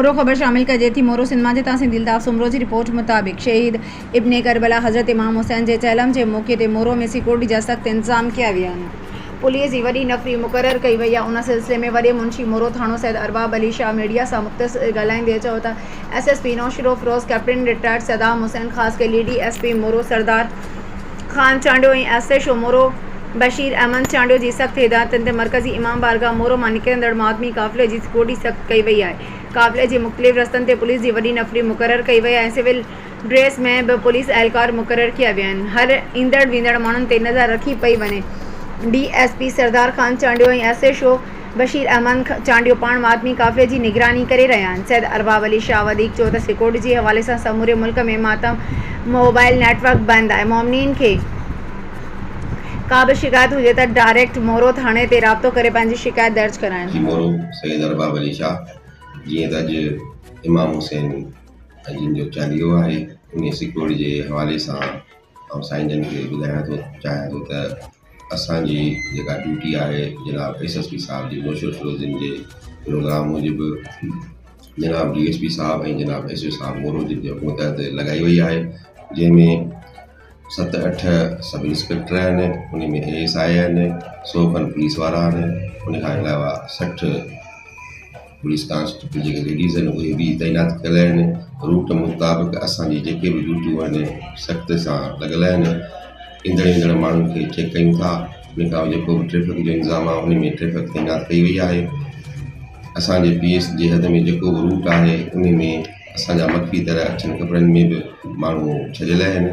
مورو خبر شامل ڪجي ٿي مورو سنڌ مان جتان سنڌي الطاف سومرو جي رپورٽ مطابق شهيد ابن ڪربلا حضرت امام حسين جي چهلم جي موقعي تي مورو ۾ سيڪيورٽي جا سخت انتظام ڪيا ويا آهن. پوليس جي وڏي نفري مقرر ڪئي وئي آهي ان سلسلي ۾ وڏي منشي مورو ٿاڻو سيد ارباب علي شاهه ميڊيا سان مختصر ڳالهائيندي چيو ته S S P Naushahro Feroze captain retired Saddam Hussain Khaskheli D S P Moro Sardar Khan Chandio ۽ S H O Moro Bashir Ahmed Chandio جي سخت هدايتن تي مرڪزي امام بارگاهه مورو مان نڪرندڙ ماتمي قافلي جي سڪيورٽي سخت ڪئي وئي آهي. قافلي جي مختلف رستن تي پوليس جي وڏي نفري مقرر ڪئي وئي آهي ۽ سول ڊريس ۾ به پوليس اهلڪار مقرر ڪيا ويا آهن. هر ايندڙ ويندڙ ماڻهن تي نظر رکي پئي وڃي. D S P Sardar Khan Chandio ۽ S H O Bashir Ahmed Chandio پاڻ ماتمي قافلي جي نگراني ڪري رهيا آهن. سيد ارباب علي شاهه وڌيڪ چيو ته سيڪيورٽي جي حوالي سان سموري ملڪ ۾ ماتم موبائل نيٽ ورڪ بند آهي، مومنين کي ڪا به شڪايت هجي ته ڊائريڪٽ مورو ٿاڻي تي رابطو ڪري پنهنجي شڪايت درج ڪرائين. جي مورو سيد ارباب علي شاهه جيئن ته اڄ امام حسين جن جو چاليهو آهي انهي سيڪيورٽي جي حوالي سان آئون سائين جن کي ٻڌائڻ ٿو چاهيان ٿو ته اسان جي جيڪا ڊيوٽي آهي جناب ايس ايس پي صاحب جي نوشهرو فيروز جن جي پروگرام موجب جناب ڊي ايس پي صاحب ۽ جناب ايس او صاحب مورو جن جي حڪم تحت لڳائي وئي آهي جنهن ۾ ست اٺ سب انسپيڪٽر آهن ان ۾ اي ايس I آهن سو کن پوليس وارا آهن ان کان علاوه 60 پوليس ڪانسٽيبل جيڪي ليڊيز آهن اهي به تعينات ڪيل آهن روٽ مطابق اسان جي جيڪي به ڊيوٽيون آهن سخت سان لڳل آهن ايندڙ ويندڙ ماڻهن کي چيڪ ڪيون ٿا ان کان جيڪو به ٽريفڪ جو انتظام آهي ان ۾ ٽريفڪ تعينات ڪئي وئي آهي اسانجي پي ايس جي حد ۾ جيڪو به روٽ آهي ان ۾ اسانجا مخفي طرح اڇن ڪپڙن ۾ به ماڻهو ڇڏيل آهن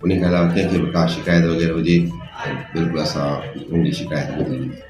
ان کان علاوه ڪنهن کي به ڪا شڪايت وغيره هجي ته بلڪل اسان ان جي شڪايت ٻڌي.